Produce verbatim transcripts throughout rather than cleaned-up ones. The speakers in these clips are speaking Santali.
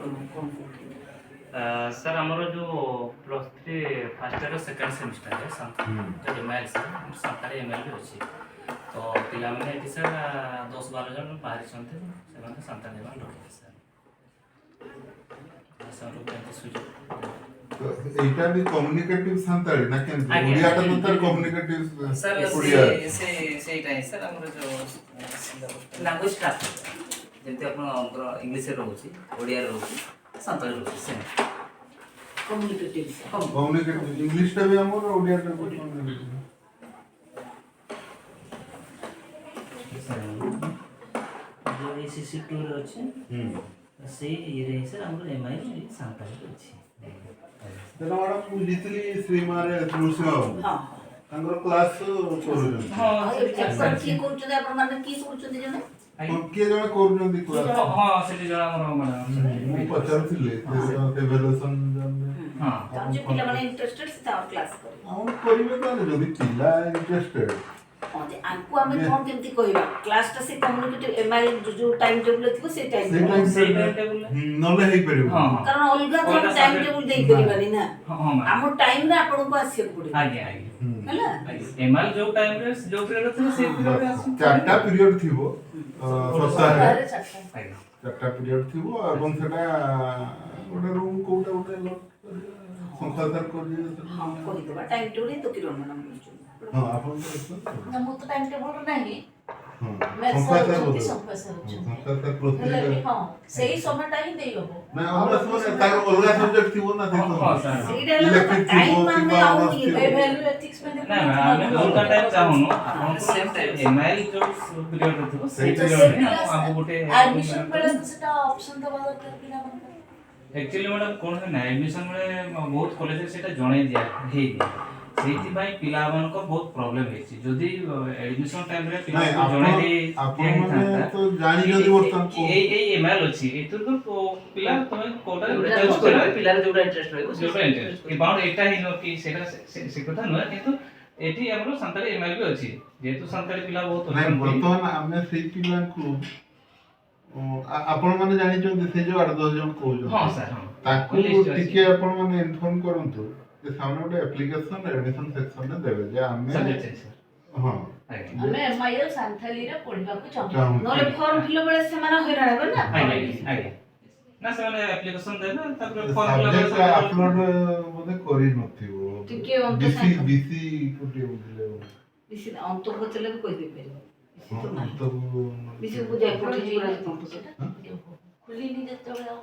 ଆ, ସାର୍, ଆମର ଯୋଉ plus three first year second ସେମିଷ୍ଟରରେ ସାନ୍- ହୁଁ। ଯୋଉ ଏମ୍ଆଇଏଲ୍ ସାର୍, ଆମର ସାନ୍ତାଳୀ ଏମ୍ଆଇଏଲ୍ ବି ଅଛି। ତ ପିଲାମାନେ ଏଠି ସାର୍, ଆ, ଦଶ ବାର ଜଣ ବାହାରିଛନ୍ତି, ସେମାନେ ସାନ୍ତାଳୀ ଏମ୍ଆଇଏଲ୍ ରଖିବେ ସାର୍। ସାର୍, କେମିତି ସୁଯୋଗ? ତ ଏଇଟା ବି କମ୍ୟୁନିକେଟିଭ ସାନ୍ତାଳୀ ନା କେମିତି? ଆଜ୍ଞା, ଓଡ଼ିଆଟା ତ ଆଜ୍ଞା। ତାର କମ୍ୟୁନିକେଟିଭ ସାର୍, ଓଡ଼ିଆ। ସେ- ସେ- ସେଇଟା ହିଁ ସାର୍, ଆମର ଯୋଉ ଲାଙ୍ଗୁଏଜ ଟ୍ରାନ୍ସଲେଟ୍, ଯେମିତି ଆପଣଙ୍କର ଇଂଲିଶରେ ରହୁଛି, ଓଡ଼ିଆରେ ରହୁଛି, ସାନ୍ତାଳୀ ରହୁଛି, ସେମିତି। କମ୍ୟୁନିକେଟିଭ। କମ୍ୟୁନିକେଟିଭ ଇଂଲିଶଟା ବି ଆମର, ଓଡ଼ିଆଟା ବି କମ୍ୟୁନିକେଟିଭ। ଯୋଉ ଏସିସି ଟୁରେ ଅଛି, ହୁଁ। ସେଇ ଇଏରେ ହିଁ ସାର୍ ଆମର ଏମ୍ଆଇଏଲ୍ ସାନ୍ତାଳୀରେ ଅଛି। ତେଣୁ ମ୍ୟାଡ଼ାମ, ମୁଁ ଜିତିଲି ଶ୍ରୀମାରେ ତୁଳସୀ ବାବୁ। ହଁ। ତାଙ୍କର କ୍ଲାସ୍ କରୁଛନ୍ତି। ହଁ, ଆଉ ସେଠି ଏପଟେ କ୍ଲାସ୍ କିଏ କରୁଛନ୍ତି? ଆପଣମାନେ କିଏ କରୁଛନ୍ତି ଜଣେ? ଆଜ୍ଞା। ହଁ, କିଏ ଜଣେ କରୁଛନ୍ତି କ୍ଲାସ୍? ହଁ, ହଁ, ସେଠି ଜଣେ ଆମର ମ୍ୟାଡ଼ାମ ଅଛନ୍ତି। ମୁଁ ପଚାରୁଥିଲି, ସେ ହଁ। ଜଣେ ଏଭାଲୁଏସନ୍ ଜଣେ। ହୁଁ। ହଁ। ତାର ଯୋଉ ପିଲାମାନେ ଇଣ୍ଟରେଷ୍ଟେଡ୍, ସେ ତାଙ୍କର କ୍ଲାସ୍ କରିବେ। ଆମର କରିବେ ତାହେଲେ, ଯଦି ପିଲା ଇଣ୍ଟରେଷ୍ଟେଡ୍। ହଁ, ଯେ ଆଙ୍କୁ ଆମେ ଯେ କଣ କେମିତି କହିବା? କ୍ଲାସଟା ସେ କମ୍ୟୁନିକେଟିଭ ଏମ୍ଆଇଏଲ୍ ଯୋଉ, ଯୋଉ ଟାଇମ୍ ଟେବୁଲରେ ଥିବ, ସେଇ ଟାଇମ୍ ସେଇ ଟେବୁଲ। ଟାଇମ୍ ସେଇ ଟେବୁଲ। Time table. ହୁଁ, ନହେଲେ ହେଇପାରିବ। ହଁ, ହଁ। କାରଣ ଅଲଗା ଅଲଗା ଟାଇମ୍ ସବଜେକ୍ଟ। ଟେବୁଲ ଦେଇପାରିବାନି ନା। ହଁ, ହଁ, ମ୍ୟାମ୍। ଆମ ଟାଇମ୍ରେ ଆପଣଙ୍କୁ ଆସିବାକୁ ପଡ଼ିବ। ଆଜ୍ଞା, ଆଜ୍ଞା। ହୁଁ। ହେଲା? ଆଜ୍ଞା। ଏମ୍ଆଇଏଲ୍ ଯୋଉ ଟାଇମ୍ରେ, ଯୋଉ ପିରିୟଡରେ ଥିବ, ସେଇ ହଁ, ପିରିୟଡରେ ବାସ୍। ଆସିବ। ଚାରିଟା ପିରିୟଡ ଥିବ, ହୁଁ। ଅ, ସପ୍ତାହରେ। ସପ୍ତାହରେ ଚାରିଟା। ଆଜ୍ଞା। ଚାରିଟା ପିରିୟଡ ଥିବ ଏବଂ ସେଟା ଗୋଟେ ରୁମ୍ କୋଉଟା ଗୋଟେ ଆଲାଟ କରିବେ, ଶଙ୍ଖା ସାର୍ କରିବେ ସେଟା। ହଁ, କହିଦେବା। ଟାଇମ୍ ଟେବୁଲ ହିଁ ତ କିରଣ ମ୍ୟାଡ଼ାମ କରୁଛନ୍ତି। ହଁ, ଆପଣ ତ ଅଛନ୍ତି। ନା, ମୁଁ ତ ଟାଇମ୍ ଟେବୁଲ ନାହିଁ। ହଁ, ମ୍ୟାଥ୍ ଶଙ୍ଖା ସାର୍ ସାର୍ ଅଛନ୍ତି, ବୋଧେ। ଶଙ୍ଖା ସାର୍ ହଁ, ଅଛନ୍ତି। ଶଙ୍ଖା ସାର୍ ପ୍ରତି ହେଲେ ବି, ହଁ, ସେଇ ଆଜ୍ଞା। ସମୟଟା ହିଁ ଦେଇ ହବ। ନା, ଆଉ ଅଲଗା ବାକି ସମୟରେ ସମୟ ତାର ଅଲଗା ସବଜେକ୍ଟ ଥିବ ନା, ହଁ, ଦେଖନ୍ତୁ। ହଁ, ସାର୍। ସେଇଟା ହେଲା ଇଲେକ୍ଟ୍ରିକ୍ ତା ଟାଇମ୍ ଥିବ ଆମେ କିମ୍ବା ଆଉ ଅନର୍ସ ଇଏ ଥିବ। ଏଭ୍ୟାଲୁ ଏଥିକ୍ସ ପାଇଁ ନା, ନା, ଆମେ ଦେଖନ୍ତୁ, ଅଲଗା ଟାଇମ୍ ଚାହୁଁନୁ। ଆପଣଙ୍କର ସେମ୍ ଟାଇମ୍। ଏମ୍ଆଇଏଲ୍ ଯୋଉ ପିରିୟଡରେ ଥିବ, ସେଇ ସେଇଟା ପିରିୟଡରେ ସେଇ ଆମକୁ ଗୋଟେ ଆଡମିସନ୍ ବେଳେ ତ ସେଟା ଅପସନ୍ ଦେବା ଦରକାର ପିଲାମାନଙ୍କୁ। ଆକ୍ଚୁଆଲି ମ୍ୟାଡ଼ାମ, କ'ଣ ହୁଏ ନା, ଆଡମିସନ୍ ବେଳେ ବହୁତ କଲେଜରେ ସେଇଟା ଜଣେଇ ଦିଆ ହେଇନି। ସେଇଥିପାଇଁ ପିଲାମାନଙ୍କ ବହୁତ ପ୍ରୋବ୍ଲେମ୍ ହେଇଛି। ଯଦି, ଅ, ଆଡମିସନ୍ ଟାଇମ୍ରେ ନାଇଁ, ପିଲାଙ୍କୁ ଆପଣ, ଜଣେଇ ଦେଇ- ଆପଣମାନେ ଦିଆହେଇଥାନ୍ତା। ତ ଜାଣିଛନ୍ତି ଏଇ- ବର୍ତ୍ତମାନ ଏଇ- କୋଉ ଏଇ- ଏଇ ଏମ୍ଆଇଏଲ୍ ଅଛି, ଏଥିରୁ ତ କୋ-, ପିଲା ତମେ କୋଉଟା ଅଲଗା ଇଣ୍ଟରେଷ୍ଟ କରିବ, କରିବ? ପିଲାର ଯୋଉଟା ଇଣ୍ଟରେଷ୍ଟ ରହିବ, ସେ ଯୋଉଟା ଇଣ୍ଟରେଷ୍ଟ। ଇଣ୍ଟରେଷ୍ଟ କରିବ। କାରଣ ଏଇଟା ହିଁ ନୁହଁ କି ସେଇଟା ସେ- ସେ- ସେ କଥା ନୁହେଁ, କିନ୍ତୁ ଏଠି ଆମର ସାନ୍ତାଳୀ ଏମ୍ଆଇଏଲ୍ ବି ଅଛି। ଯେହେତୁ ସାନ୍ତାଳୀ ପିଲା ବହୁତ ନାଇଁ, ଅଛନ୍ତି। ବର୍ତ୍ତମାନ ଆମେ ସେଇ ପିଲାଙ୍କୁ ଆ- ଆପଣମାନେ ଜାଣିଛନ୍ତି, ସେ ଯୋଉ ଆଠ ଦଶ ଜଣ କହୁଛନ୍ତି, ହଁ ସାର୍, ହଁ। ତାକୁ List ଅଛି। ଟିକେ ଆପଣମାନେ ଇନଫର୍ମ କରନ୍ତୁ ଯେ ସେମାନେ ଗୋଟେ ଆପ୍ଲିକେସନ ଆଡମିସନ ସେକ୍ସନରେ ଦେବେ ଯେ ଆମେ ସବଜେକ୍ଟ ଚେଞ୍ଜ ସାର୍। ହଁ। ଆଜ୍ଞା। ଆମେ ଏମଆଇଏଲ ସାନ୍ଥାଲିରେ ପଢିବାକୁ ଚାହୁଁ। ଚାହୁଁଛୁ। ନହେଲେ ଫର୍ମ ଫିଲ୍ ବେଳେ ସେମାନେ ହଇରାଣ ହେବେ ନା। ଆଜ୍ଞା, ଆଜ୍ଞା। ନା, ସେମାନେ ଆପ୍ଲିକେସନ ଦେବେ, ତାପରେ ଫର୍ମ ଫିଲ୍ ସବଜେକ୍ଟ ହେବେ। ଅପଲୋଡ ବୋଧେ କରିନଥିବ। ଟିକେ ଅନ୍ତ ବିସି ସାଇଡ୍। ବିସି କୁ ଟିକେ ବୁଝିଲେ ହବ। ବିସି ଅନ୍ତ ପଚାରିଲେ ବି କହିଦେଇ ପାରିବ। ବିସି ତ ହଁ, ନାହିଁ। ଅନ୍ତକୁ ବିସି କୁ ଯାଇ ପଠେଇଛି ପୁରା ଅନ୍ତ ପଚାରିଲା। ଖୋଲିନି ଯେତେବେଳେ ଆଉ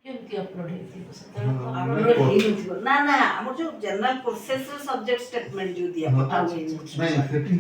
କେମିତି ଅପଲୋଡ ହେଇଥିବ ସେତେବେଳେ ହଁ, ତ ଆମେ upload କରୁ। ହେଇନି। ହେଇନଥିବ। ନା ନା, ଆମର ଯୋଉ ଜେନେରାଲ ପ୍ରୋସେସ ର ସବଜେକ୍ଟ ଷ୍ଟେଟମେଣ୍ଟ ଯୋଉ ଦିଆ ହଁ। ପଠା ହୁଏ। ନାଇଁ, ସେଠି